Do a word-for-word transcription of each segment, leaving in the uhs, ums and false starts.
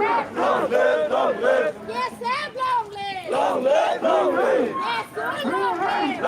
Long live, long live. Yes, sir, long live. Long live, long live. Yes, sir, long live. Long live, long live. Yes, sir, long live.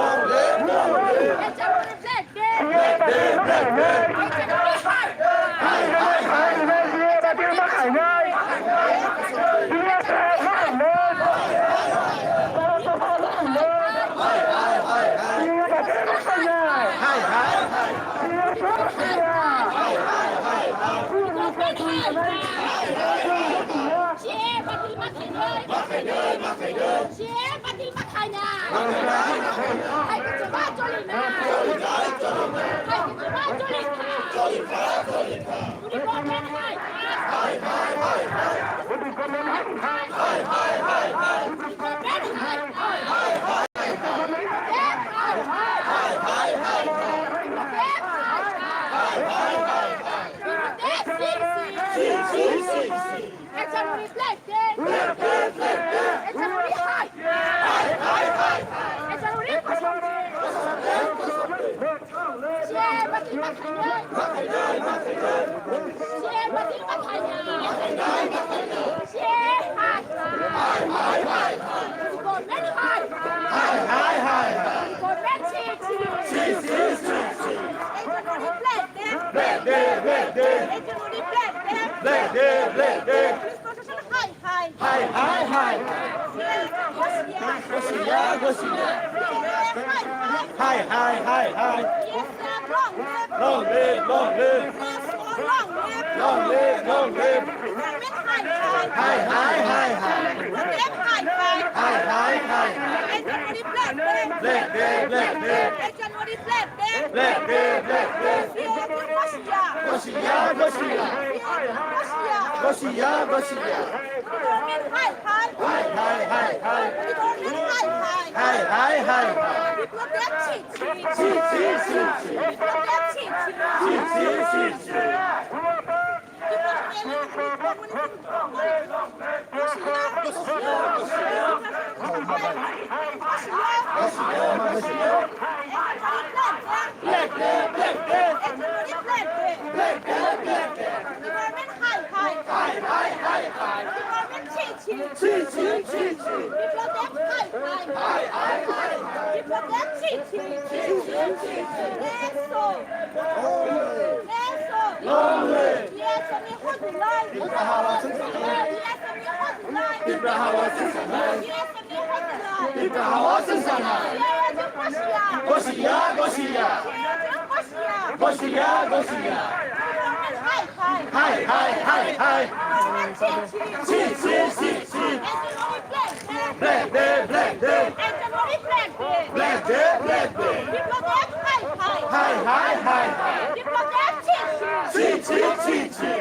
Black day, black day. Black day, black day. Hi, hi. Hi, hi, hi. Gosiya, gosiya. Hi, hi, hi, hi. Long live, long live. Long live, long live. Hi, hi, hi, hi. Hi, hi, hi, hi. Black day, black day. Black day, black day. Gosiya, gosiya. Gosiya, gosiya. Hi, hi. Hi, hi, hi, hi. Hi, hi, hi, hi. Chi, chi, chi, chi. Chi, chi, chi, chi. Long live. Tipra hawa sing sana. Tipra hawa sing sana. Gosiya, gosiya. Gosiya, gosiya. Hi, hi, hi, hi. Chi, chi, chi, chi. Black day, black day. Black day, black day. Hi, hi, hi, hi. Chi, chi, chi, chi.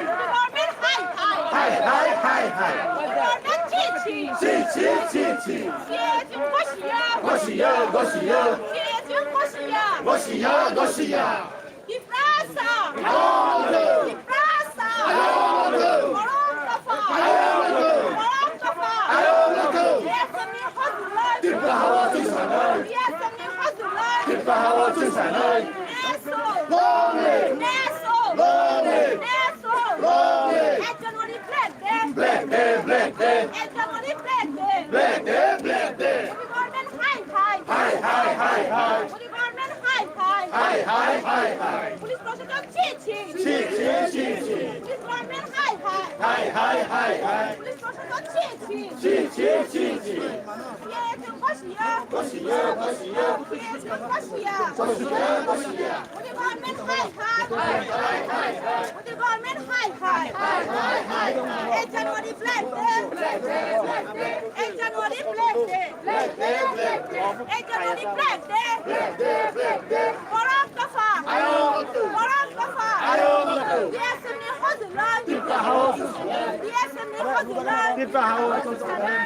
Hi, hi, hi, hi. Chi, chi, chi, chi. Gosiya, gosiya. Gosiya, gosiya. Tiprasa! Tiprasa! Borok dopha! Borok dopha! Hawa chwng sanai. B S F ni hojlai. Tipra hawa chwng sanai. Neso. Long live. Neso. Long live. Neso. Long live. Ek January Black Day. Black Day, Black Day. Ek January Black Day. Black Day, Black Day. Modi government hai hai. Hai hai hai hai. Modi government hai hai. Hai hai hai hai. Police proshashon chi chi. Chi chi chi chi. Police government hai hai. Hai hai hai hai. Police proshashon chi chi. Chi chi chi chi. C A A chwng gosiya. Gosiya, gosiya. C A A chwng gosiya. Gosiya, gosiya. Modi government hai hai. Hai hai hai hai. Modi government hai hai. Hai hai hai hai. Ek January Black Day. Black Day, Black Day. Ek January Black Day. Black Day, Black Day. Ek January Black Day. Black Day, Black Day. Borok dopha. Ayo, Borok dopha. Ayo, B S F ni hojlai. Tipra hawa. B S F ni hojlai. Tipra hawa.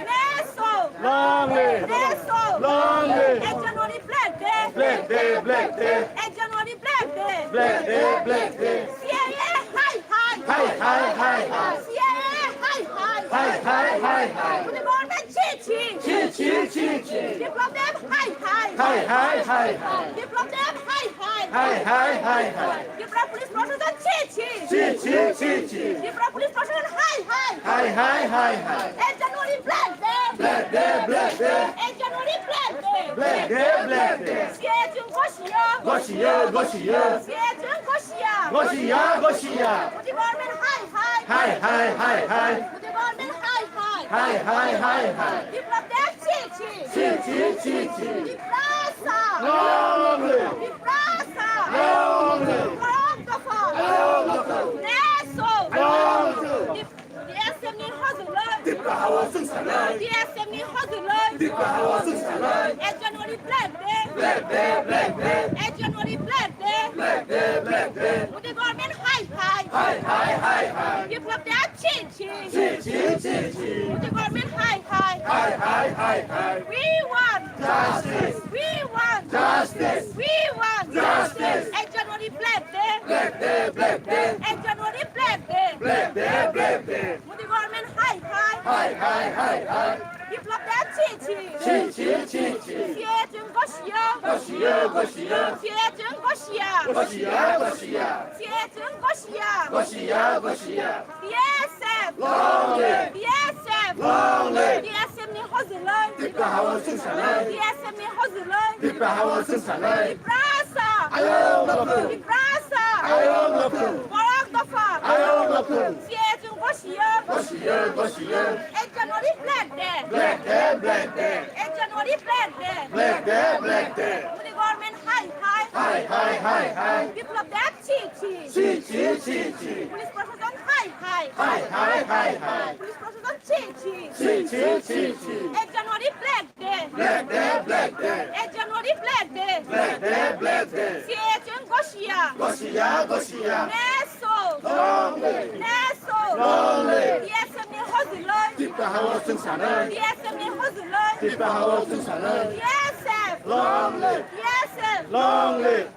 Neso. Long live. Neso. Long live. Ek January Black Day. Black Day, Black Day. Ek January Black Day. Black Day, Black Day. C A A hai hai. Hai hai hai hai. C A A hai hai. Hai hai hai hai. Modi government chi chi. Chi chi chi chi. Biplab Deb hai hai. Hai hai hai hai. Biplab Deb hai hai. Hai hai hai hai. Tipra police proshashon chi chi. Chi chi chi chi. Tipra police proshashon hai hai. Hai hai hai hai. Ek January Black Day. Black Day, Black Day. Ek January Black Day. Black Day, Black Day. C A A chwng gosiya. Gosiya, gosiya. C A A chwng gosiya. Gosiya, gosiya. Modi government hai hai. Hai hai hai hai. Modi government hai hai. Hai hai hai hai. Biplab Deb chi chi. Chi chi chi chi. Tiprasa. Long live. Tiprasa. Long live. Borok dopha. Long live. Neso. Long live. Tip-, B S F ni hojlai. Tipra hawa chwng sanai. B S F ni hojlai. Tipra hawa chwng sanai. Ek January Black Day. Black Day, Black Day. Ek January Black Day. Black Day, Black Day. Modi government hai hai. Hai hai hai hai. Biplab Deb chi chi. Chi chi chi chi. Modi government hai hai. Hai hai hai hai. We want justice. We want justice. We want justice. Ek January Black Day. Black Day, Black Day. Ek January Black Day. Black Day, Black Day. Modi government hai hai. Hai hai hai hai. Biplab Deb chi chi. Chi chi chi chi. C A A chwng gosiya. Gosiya, gosiya. C A A chwng gosiya. Gosiya, gosiya. C A A chwng gosiya. Gosiya, gosiya. B S F. Long live. B S F. Long live. B S F ni hojlai. Tipra hawa chwng sanai. B S F ni hojlai. Tipra hawa chwng sanai. Tiprasa. Ayang dopha. Tiprasa. Ayang dopha. Borok dopha. Ayang dopha. C A A chwng gosiya. Gosiya, gosiya. Ek January Black Day. Black Day, Black Day. Ek January Black Day. Black Day, Black Day. Modi government hai hai. Hai hai hai hai. Biplab Deb chi chi. Chi chi chi chi. Police proshashon hai hai. Hai hai hai hai. Police proshashon chi chi. Chi chi chi chi. Ek January Black Day. Black Day, Black Day. Ek January Black Day. Black Day, Black Day. C A A chwng gosiya. Gosiya, gosiya. Neso. Long live. Neso. Long live. B S F ni hojlai. Tipra hawa chwng sanai. B S F ni hojlai. Tipra hawa chwng sanai. B S F. Long live. B S F. Long live.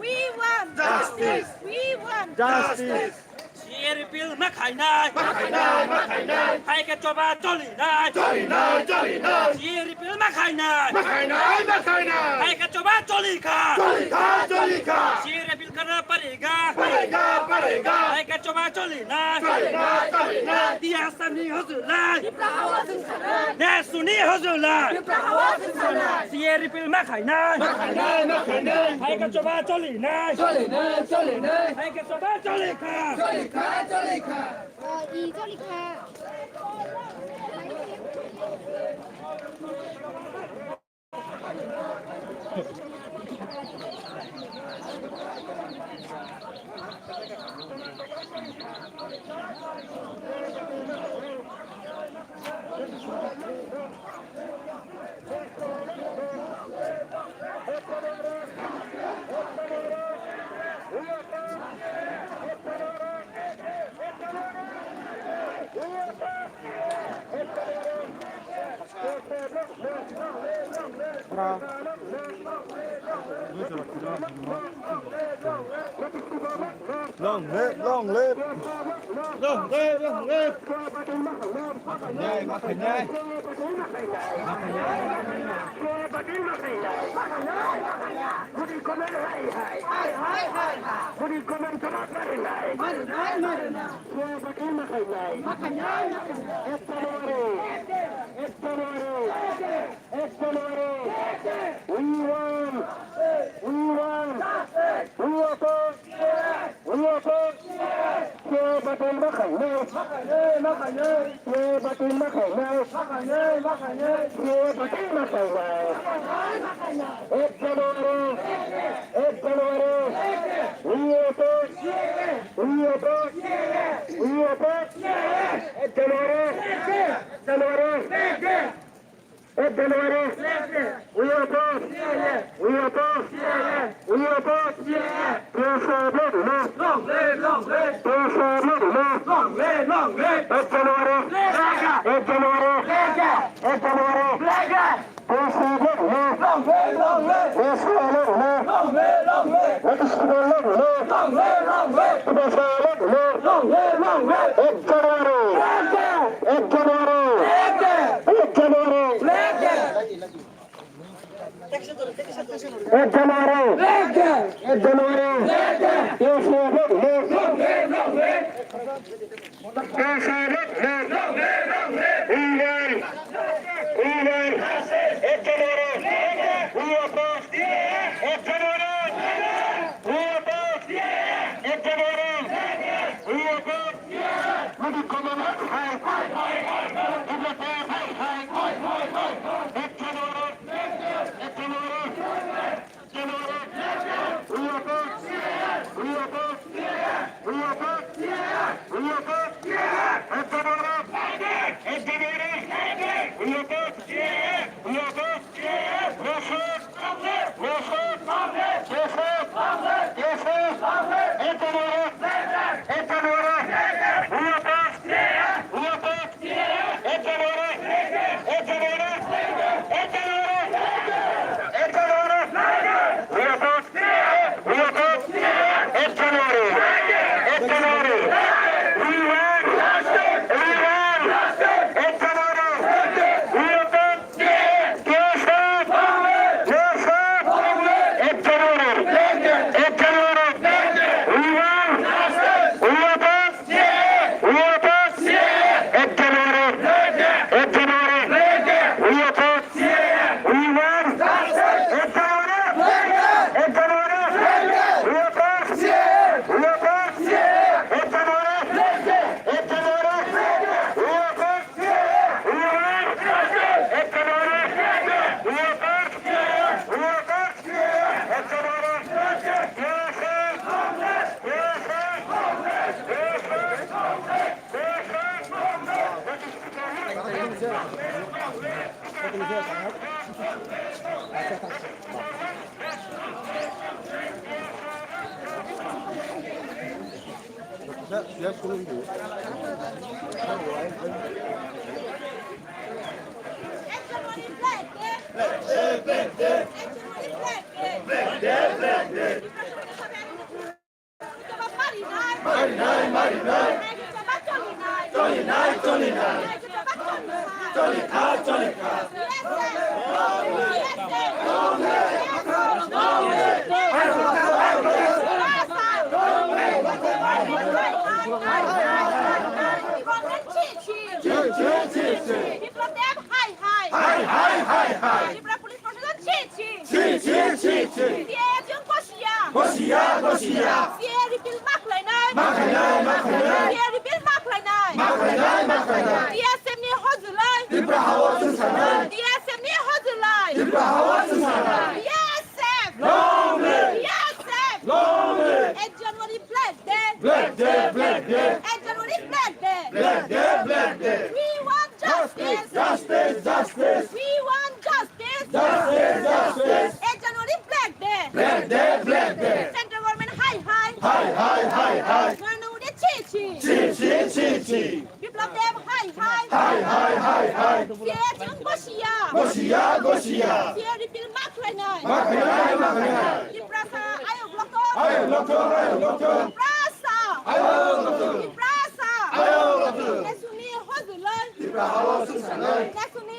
We want justice. We want justice. C A A repeal ma khainai. Ma khainai, ma khainai. Hai khe choba cholinai. Cholinai, cholinai. C A A repeal ma khainai. Ma khainai, ma khainai. Hai khe choba choli kha. Choli kha, choli kha. C A A repeal karna parega. Parega, parega. Hai khe choba cholinai. Cholinai, cholinai. Tiya sani hojlai. Nesu ni hojlai. C A A repeal ma khainai. Ma khainai, ma khainai. Hai khe choba cholinai. Cholinai, cholinai. Hai khe choba choli kha. Choli kha, choli kha. Long live, long live. Long live, long live. Ma khainai, ma khainai. Ek January, ek January, we want, we want, we oppose, we oppose. Ke batin ma khainai, ke batin ma khainai, ke batin ma khainai. Ek January, ek January, we oppose, we oppose, we oppose. Ek January, January. Ek January, we oppose, we oppose, we oppose. Pressure no, pressure no. Ek January, ek January, ek January. Pressure no, pressure no. Ek January, ek January, ek January. Ek January, ek January. Pressure no, pressure no. We want, we want. Ek January, we oppose. Ek January, we oppose. Ek January, we oppose. Modi government hai hai, Tiprasa hai hai. Ek January, ek January, January. We oppose, we oppose, we oppose, we oppose. Ek January, ek January, we oppose, we oppose. Mosok, mosok, mosok, mosok. Ek January, ek January, we oppose, we oppose. Ek January, ek January, ek January, ek January, we oppose, we oppose. Ek January, ek January, we want, we want. Ek January, we oppose. Yes, sir. Yes, sir. Ek January. Ek January. We want. We oppose. We oppose. Ek January. Ek January. We oppose. We want. Ek January. Ek January. We oppose. We oppose. Ek January. Ek January. We oppose. Marinai, marinai. Cholinai, cholinai. Cholikha, cholikha. Chi, chi, chi, chi. Biplab Deb, hai, hai. Hai, hai, hai, hai. Tripura Police Proshashan, chi, chi. Chi, chi, chi, chi. C A A chwng gosiya. Gosiya, gosiya. C A A repeal ma khlainai. Ma khlainai, ma khlainai. C A A repeal ma khlainai. Ma khlainai, ma khlainai. T S F ni hojulai. Tripura hao chwng sanai. T S F ni hojulai. Tripura hao chwng sanai. T S F. Long live. T S F. Long live. Ek January Black Day. Black Day, Black Day. Ek January Black Day. Black Day, Black Day. We want justice. Justice, justice. We want justice. Justice, justice. Ek January Black Day. Black Day, Black Day. Central government hai hai. Hai hai, hai hai. Narendra Modi chi chi. Chi chi, chi chi. Biplab Deb hai hai. Hai hai, hai hai. C A A chwng gosiya. Gosiya, gosiya. C A A repeal ma khlainai. Ma khlainai, ma khlainai. Tiprasa ayok lokthok. Ayok lokthok, ayok lokthok. Tiprasa. Ayok lokthok. Tiprasa. Ayok lokthok. Nesuni hojulai. Tripura hao chwng sanai. Nesuni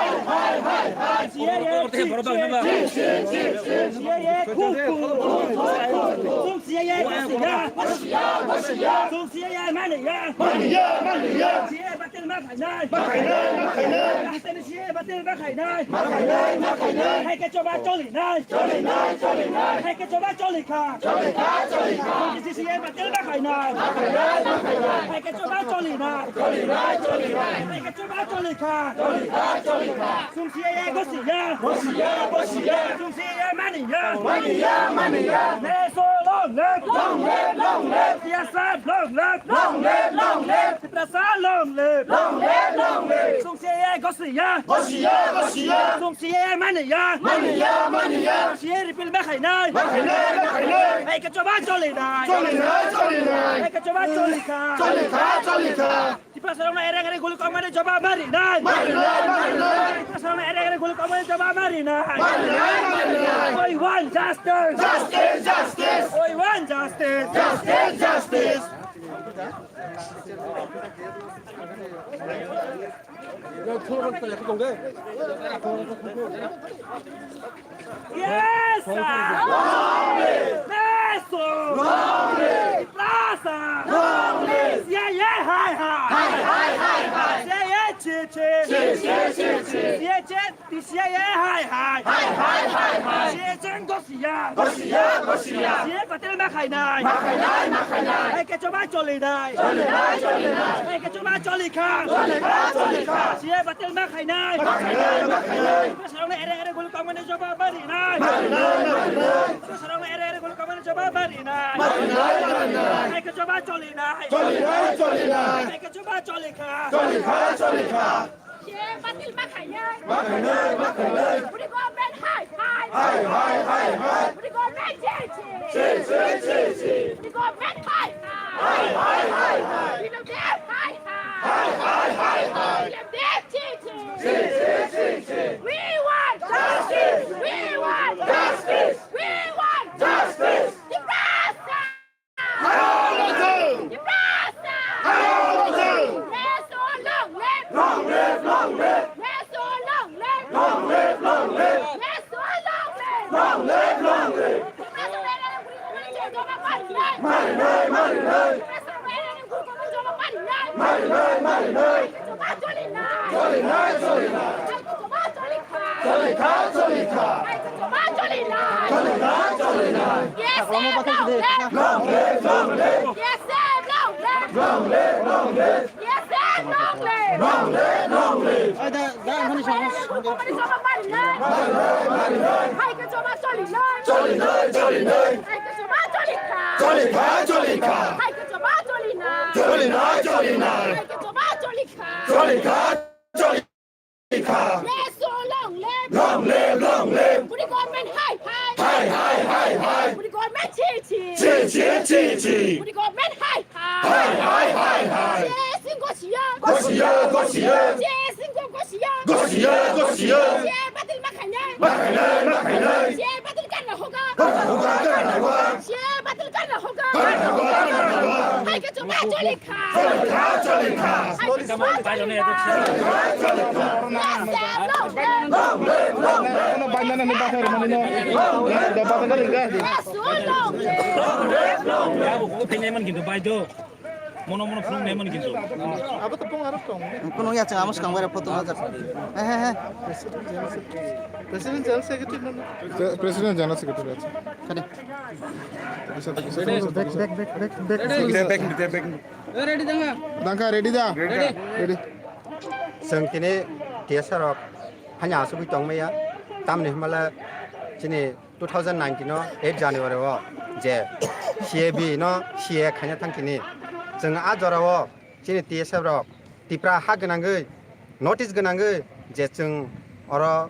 hai, hai, hai. C A A, C A A, C A A, kung, kung, kung. Sung C A A, gosi ya. Sung C A A, mani ya. Mani ya, mani ya. C A A batil ma khainai. Ma khainai, ma khainai. Bahasani C A A batil ma khainai. Ma khainai, ma khainai. Hai khe choba choli nai. Choli nai, choli nai. Hai khe choba choli kha. Choli kha, choli kha. C A A batil ma khainai. Ma khainai, ma khainai. Hai khe choba choli nai. Choli nai, choli nai. Hai khe choba choli kha. Choli kha, choli kha. Sung C A A gosi ya. Gosi ya, gosi ya. Sung C A A mani ya. Mani ya, mani ya. Neso long live. Long live, long live. Tiprasa long live. Long live, long live. Tiprasa long live. Long live, long live. Sung C A A gosi ya. Gosi ya, gosi ya. Sung C A A mani ya. Mani ya, mani ya. C A A repeal ma khainai. Ma khainai, ma khainai. Hai khe choba choli nai. Choli nai, choli nai. Hai khe choba choli kha. Choli kha, choli kha. Tiprasarokno ereng ereng guli kokmani jobab ma rinai. Ma rinai, ma rinai. Tiprasarokno ereng ereng guli kokmani jobab ma rinai. Ma rinai, ma rinai. We want justice. Justice, justice. We want justice. Justice, justice. Yes, sir. Long live! Long live! Tiprasa! Long live! C A A hai hai! Hai hai hai hai! C A A chi chi! Chi chi chi chi! C A A chi, C A A hai hai! Hai hai hai hai! C A A chi gosi ya! Gosi ya, gosi ya! C A A batil ma khainai! Ma khainai, ma khainai! Hai khe choba choli nai! Choli nai, choli nai! Hai khe choba choli kha! Choli kha, choli kha! C A A batil ma khainai! Ma khainai, ma khainai! Tiprasarokno ereng ereng guli kokmani jobab ma rinai. Ma rinai, ma rinai. Tiprasarokno ereng ereng guli kokmani jobab ma rinai. Ma rinai, ma rinai. Hai khe choba choli nai. Choli nai, choli nai. Hai khe choba choli kha. Choli kha, choli kha. C A A batil ma khainai. Ma khainai, ma khainai. Buri government hai hai. Hai hai hai hai. Buri government chi chi. Chi chi chi chi. Buri government hai hai. Hai hai hai hai. Buri government hai hai. Hai hai hai hai. Buri government chi chi. Chi chi chi chi. We want justice! We want justice! We want justice! Tiprasa! Tiprasa! Neso long live! Long live, long live! Neso long live! Long live, long live! Neso long live! Long live, long live! Tiprasa! Marinai, marinai! Marinai, marinai! Choli nai, choli nai! Choli kha, choli kha! Choli kha, choli kha! Choli kha, choli kha! Long live, long live! Long live, long live! Long live, long live! Long live, long live! Ai da, da, ang thani song. Hai khe choba choli nai. Choli nai, choli nai. Hai khe choba choli kha. Choli kha, choli kha. Hai khe choba choli nai. Choli nai, choli nai. Hai khe choba choli kha. Choli kha, choli kha. Neso long live. Long live, long live. Buri government hai hai. Hai hai hai hai. Buri government chi chi. Chi chi chi chi. Buri government hai hai. Hai hai hai hai. Jai Singh gosi ya. Gosi ya, gosi ya. Jai Singh gosi ya. Gosi ya, gosi ya. C A A batil ma khainai. Ma khainai, ma khainai. C A A batil karna hoga. Karna hoga, karna hoga. C A A batil karna hoga. Karna hoga, karna hoga. Hai khe choba choli kha. Choli kha, choli kha. Hai khe choba choli kha. Choli kha, choli kha. Yes, sir, no, no. Long live, long live. Ano banana ni bakar mani no. Da bakar ga. Yes, so long live. Long live, long live. Abo ko phai nai man kintu bai do. Mono mono phunuk nai man kintu. Abo to pung aro tong. Phunuk ya chang amo skang bare photo na jak. He he he. President General Secretary no. Pre-, President General Secretary ache. Kade? Kisa to kisa. Back, back, back, back, back. Back, back, back. Ready danga. Dangka ready da? Ready. Ready. Chwng tini T S R rok hanya asugwi tongmaya. Tamni himala chini two thousand nineteen o eight January o je C A B no C A khaina thangkini, chwng a jora o chini T S F rok Tipra ha gwnangwi, notice gwnangwi je chwng oro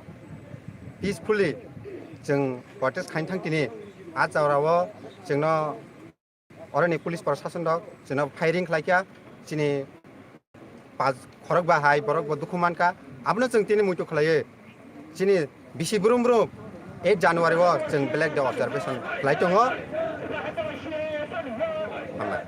peacefully chwng protest khaina thang tini, a jorao chwngno oroni police proshasonrok chwngno firing khlaikha, chini pas khorok ba hai borok bo dukhu mankha, abono chwng tini muitu khlaiwi chini bisi brum brum eight January o chwng Black Day observation khlai tongo. Hambai.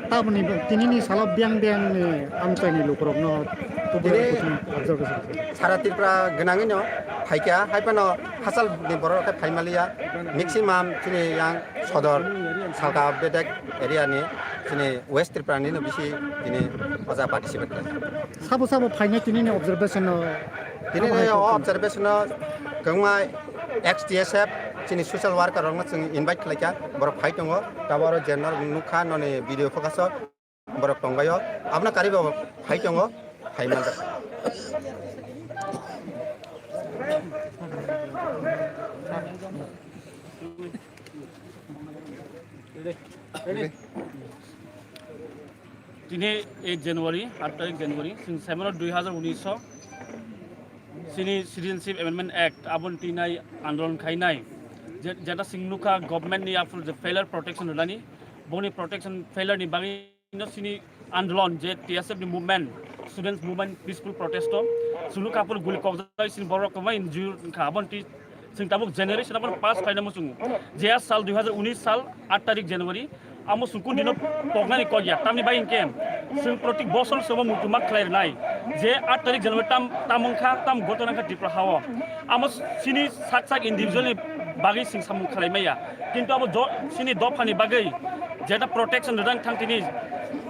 Tamoni tini ni salo biyang biyang ni amchai ni lukurok no tubura Tini kutung observation khlai. Sara Tripura gwnangwi no phaikha, hai phano hachal ni borok khe phai maliya, maximum chini yang sodor salka bedek area ni chini West Tripura ni no bisi tini oja participate khlai. Sabo sabo phainai tini ni observation no Tini Abo ni hai o kok observation no kwbangma X T S F chini social worker rok no chwng invite khlaikha, borok phai tongo, tabuk oro je norok nukha noni video focus o borok tongbaio, abono karibo phai tongo, phai manjak. Tini eight January, aat tarik January, chwng saimano dui hazar unis o chini Citizenship Amendment Act aboni twi nai andolon khainai, je-, jeta chwng nukha government ni aphuru je failure protection rwnani, boni protection failure ni bagwi no chini andolon je T S F ni movement, students movement, peaceful protest o chwng nukha aphuru guli kokjagwi chini borok kwbangma injured wngkha, aboni twi Chwng tabuk generation abo pass khlaina muchungo. Je sal dui hazar unis sal aat tarik January, amo chwng kun dino poknani kok ya. Tamni bai hinkhe chwng protik bosor se omo muitu ma khlai rwnai. Je aat tarik January tam, tam wngkha, tam ghotona wngkha Tripura hao. Amo chini sak sak individual ni bagwi chwng samung khlai maya. Kintu abo jo-, chini dopha ni bagwi jeta protection rwna thang tini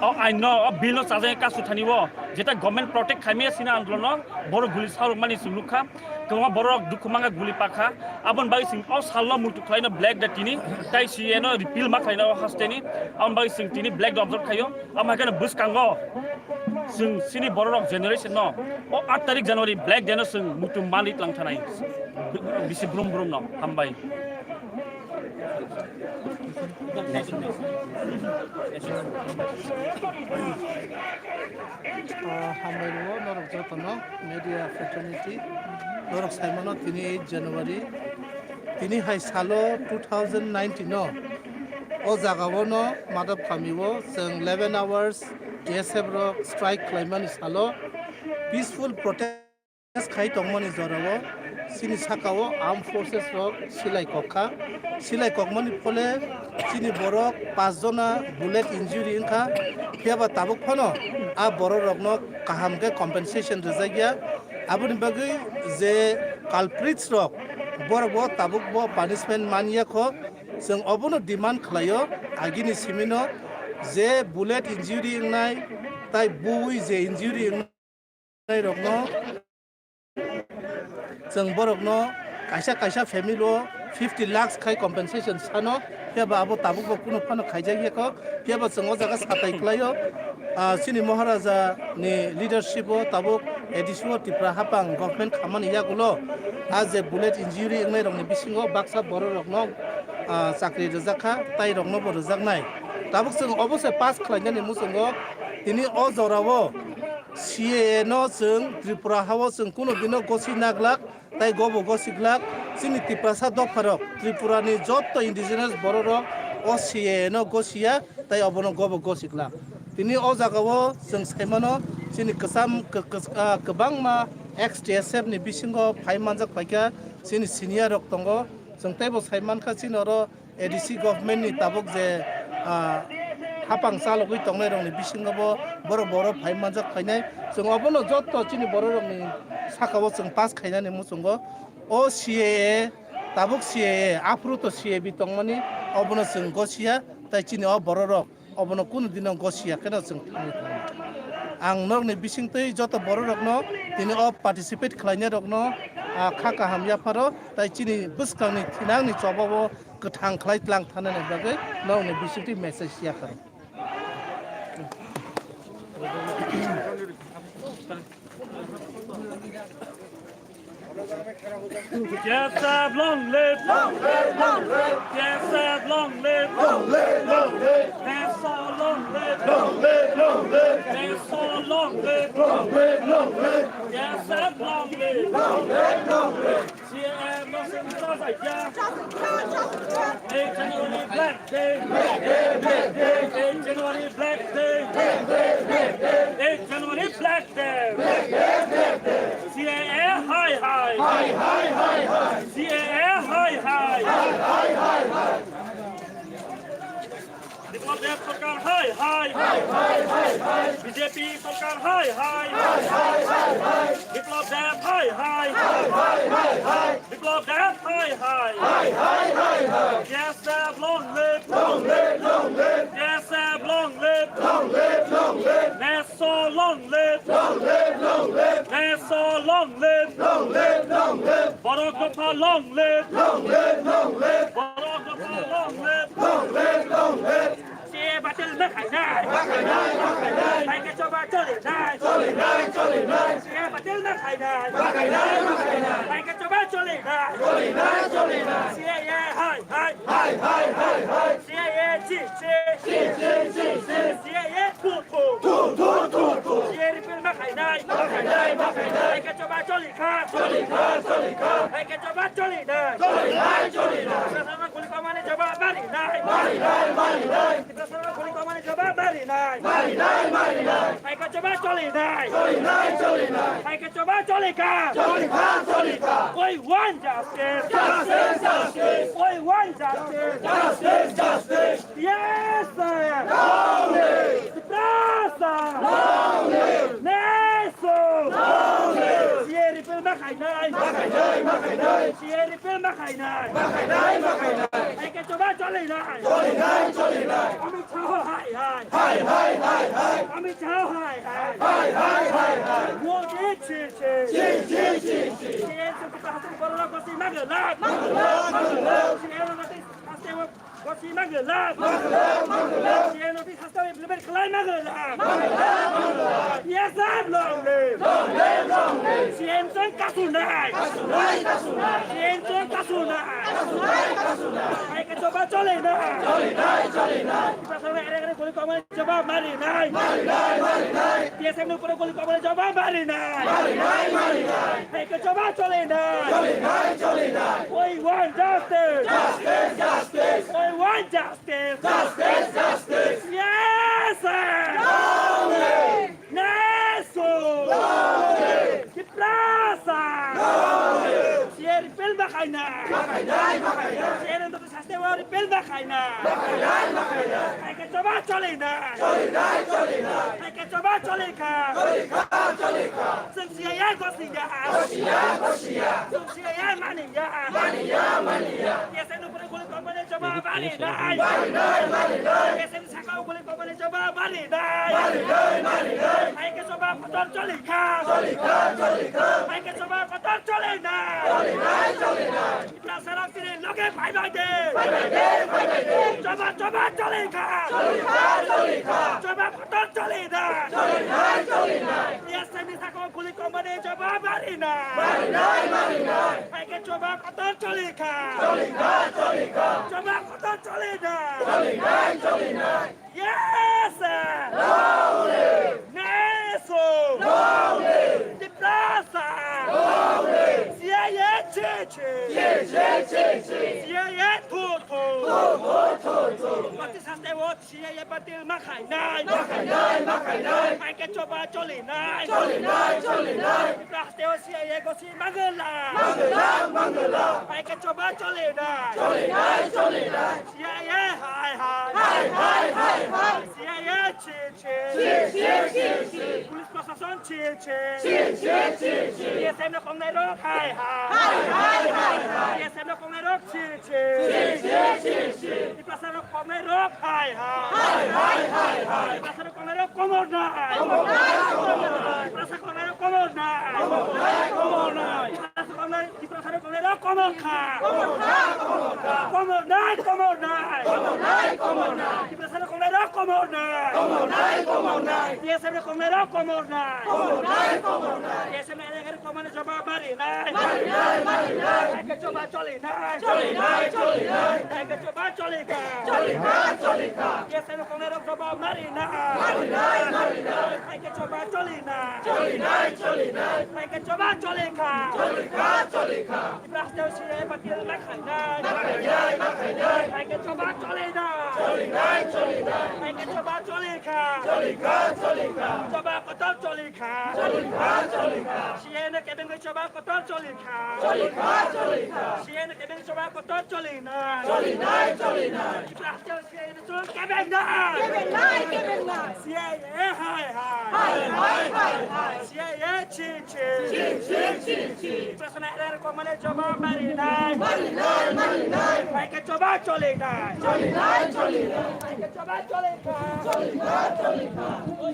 o ain no, o bill no chajak kasu thani o jeta government protect khai maya chini andolon no borok guli sarok mani chwng nukha. Kwbangma borok dukhu mangkha guli pakha. Aboni bagwi chwng o salno muitu khlaino Black Day tini, tai C A A no repeal ma khlaino o hasteni. Aboni bagwi chwng tini Black Day observe khaio. Amo hai kheno bwskango chwng chini bororok generation no o aat tarik January Black Day no chwng muitu manwi tlang thanai. Bisi brum brum no. Hambai. Ah, hambai rwo norok jotono media fraternity. Norok saimano tini eight January. Tini hai salo two thousand nineteen o, o jaga o no Madhab Kami o chwng eleven hours T S F rok strike khlaimani salo peaceful protest khai tongmani jorao chini sakao armed forces rok silai kokha. Silai kokmani phole chini borok pas jona bullet injury wngkha. Phiyaba tabuk phano a borok rokno kaham khe compensation rwjakya. Aboni bagwi je culprits rok borok bo tabuk bo punishment manya kho. Chwng obono demand khlaio agini simino je bullet injury wngnai tai bui je injury wngnai rokno chwng borokno kaisa kaisa family o fifty lakhs khai compensation sano, phiya ba abo tabuk bo kunu phano khaijak ya kho, phiya ba chwng o jaga satai khlaio. Ah, chini Maharaja ni leadership o tabuk A D C o Tripura hapang government khamani yagulo a je bullet injury wngnai rokni bisingo baksa borok rokno, ah, chakri rwjak kha, tai rokno bo rwjaknai. Tabuk chwng obo se pass khlainani muchungo tini o jorao C A A no chwng Tripura hao chwng kunu dino gosi naglak, tai gobo gosi glak. Chini Tiprasa dopharok, Tripura ni jotto indigenous bororok o C A A no gosiya, tai obono gobo gosi glak. Tini o jagao chwng saimano chini kwcham, kw-, kw-, ah, kwbangma ex T S F ni bisingo phai manjak phaikha, chini senior rok tongo. Chwng teibo saimankha chini oro A D C government ni tabuk je, ah, hapang chalogwi tongnai rokni bisingo bo borok borok phai manjak phainai. Chwng obono jotto chini borok rokni sakao chwng pass khainani muchungo. O C A A, tabuk C A A, aphuru to C A B tongmani, obono chwng gosiya, tai chini o borok rok obono kunu dino gosiya kheno chwng thangwi thango. Ang norokni bisingtwi joto borok rokno tini o participate khlainai rokno, ah, kha kaham yapharo, tai chini bwskangni thinangni chobao kwthang khlai tlang thanani bagwi norokni bisingtwi message yapharo. K S F long live! Long live, long live! K S F long live! Long live, long live! K S F long live! Long live, long live! K S F long live! Long live, long live! K S F long live! Long live, long live! C A A must be Hey, January Black Day! Black day, black day! Hey, January Black Day! Black day, black day! Hey, January Black Day! Black day, black day! C A A hi hi! Hi hi hi hi! C A A hi hi! Hi hi hi hi! Biplab Deb Sarkar hi hi! Hi hi hi hi! B J P Sarkar hi hi! Hi hi hi hi! Biplab Deb hi hi! Hi hi hi hi! Biplab Deb hi hi! Hi hi hi hi! K S F long live! Long live, long live! K S F long live! Long live, long live! Neso long live! Long live, long live! Neso long live! Long live, long live! Borok Dopha long live! Long live, long live! Borok Dopha long live! Long live, long live! C A A batil ma khainai! Ma khainai, ma khainai! Hai khe choba cholinai! Cholinai, cholinai! C A A batil ma khainai! Ma khainai, ma khainai! Hai khe choba cholinai! Cholinai, cholinai! C A A hai, hai! Hai, hai, hai, hai! C A A chi, chi! Chi, chi, chi, chi! C A A thu, thu! Thu, thu, thu, thu! C A A repeal ma khainai! Ma khainai, ma khainai! Hai khe choba cholikha! Cholikha, cholikha! Hai khe choba cholinai! Cholinai, cholinai! Tiprasarok guli komani choba marinai! Marinai, marinai! Tiprasarok guli komani choba marinai! Marinai, marinai! Hai khe choba cholinai! Cholinai, cholinai! Hai khe choba cholikha! Cholikha, cholikha! We want justice! Justice, justice! We want justice! Justice, justice! Yes, sir! Long live! Tiprasa! Long live! Neso! Long live! C A A repeal ma khainai! Ma khainai, ma khainai! C A A repeal ma khainai! Ma khainai, ma khainai! Hai khe choba cholinai! Cholinai, cholinai! Amit Shah hai hai! Hai hai hai hai! Amit Shah hai hai! Hai hai hai hai! Modi chi chi! Chi chi chi chi! C A A se kuta hasil borok gosi magelak! Magelak, magelak! C A A no mati hasil gosi magelak! Magelak, magelak! C A A no mati hasil implement khlai magelak! Magelak, magelak! Yes, sir, long live! Long live, long live! C A A chwng kasunai! Kasunai, kasunai! C A A chwng kasunai! Kasunai, kasunai! Hai khe choba cholinai! Cholinai, cholinai! Tiprasarok ere ere guli komani choba marinai! Marinai, marinai! T S F ni upore guli komani choba marinai! Marinai, marinai! Hai khe choba cholinai! Cholinai, cholinai! We want justice! Justice, justice! We want justice! Justice, justice! Yes, sir! Long live! Neso! Long live! Tiprasa! Long live! C A A repeal ma khainai! Ma khainai, ma khainai! C A A no mati hasil repeal ma khainai! Ma khainai, ma khainai! Hai khe choba cholinai! Cholinai, cholinai! Hai khe choba cholikha! Cholikha, cholikha! Chwng C A A gosiya! Gosiya, gosiya! Chwng C A A maniya! Maniya, maniya! Yes, no pura guli komani choba marinai! Marinai, marinai! Yes, Sakao guli komani choba marinai. Marinai, marinai. Hai khe choba kotor cholikha. Cholikha, cholikha. Hai khe choba kotor cholinai. Cholinai, cholinai. Tiprasarok chini loge phaibai de. Phaibai de, phaibai de. Choba, choba cholikha. Cholikha, cholikha. Choba kotor cholinai. Cholinai, cholinai. Yes, sami sakao guli komani choba marinai. Marinai, marinai. Hai khe choba kotor cholikha. Cholikha, cholikha. Choba kotor cholinai. Cholinai, cholinai. Yes, sir. Long live! Neso! Long live! Tiprasa! Long live! C A A chi chi! Chi chi chi chi! C A A thu thu! Thu thu thu thu! Protest haste o C A A batil ma khainai! Ma khainai, ma khainai! Hai khe choba cholinai! Cholinai, cholinai! Tipra haste o C A A gosi mangala! Mangala, mangala! Hai khe choba cholinai! Cholinai, cholinai! C A A hai hai. Hai hai hai hai. C A A chi chi. Chi chi chi chi. Police prosason chi chi. Chi chi chi chi. T S F no kongnai rok hai hai. Hai hai hai hai. T S F no kongnai rok chi chi. Chi chi chi chi. Tiprasa no kongnai rok hai hai. Hai hai hai hai. Tiprasa no kongnai rok komor nai. Komor nai, komor nai. Tiprasa kongnai rok komor nai. Komor nai, komor nai. Tiprasa kongnai, Tiprasa no kongnai rok Komor kha. Komor nai, komor nai. Komor nai, komor nai. Tiprasa ni komor nai, komor nai. Komor nai, komor nai. T S F ni komor nai, komor nai. Komor nai, komor nai. T S F ni elakar komor nai jawab mari nai. Mari nai, mari nai. Hai khe choba choli nai. Choli nai, choli nai. Hai khe choba choli kha. Choli kha, choli kha. T S F ni komor nai jawab mari nai. Mari nai, mari nai. Hai khe choba choli nai. Choli nai, choli nai. Hai khe choba choli kha. Choli kha, choli kha. Tiprasa C A A batil ma khainai. Ma khainai, ma khainai. Hai khe choba choli nai. Choli nai, choli nai. Hai khe choba choli kha. Choli kha, choli kha. Choba kotor choli kha. Choli kha, choli kha. C A A no kebengwi choba kotor choli kha. Choli kha, choli kha. C A A no kebengwi choba kotor choli nai. Choli nai, choli nai. Tiprasa C A A no chwng kebeng nai. Kebeng nai, kebeng nai. C A A hai hai. Hai hai, hai hai. C A A chi chi. Chi chi, chi chi. Tiprasa ni elakar komor nai jawab mari nai. Mari nai, mari nai. Hai khe choba choli nai. Choli nai, choli nai. Hai khe choba choli nai. Choli nai, choli nai.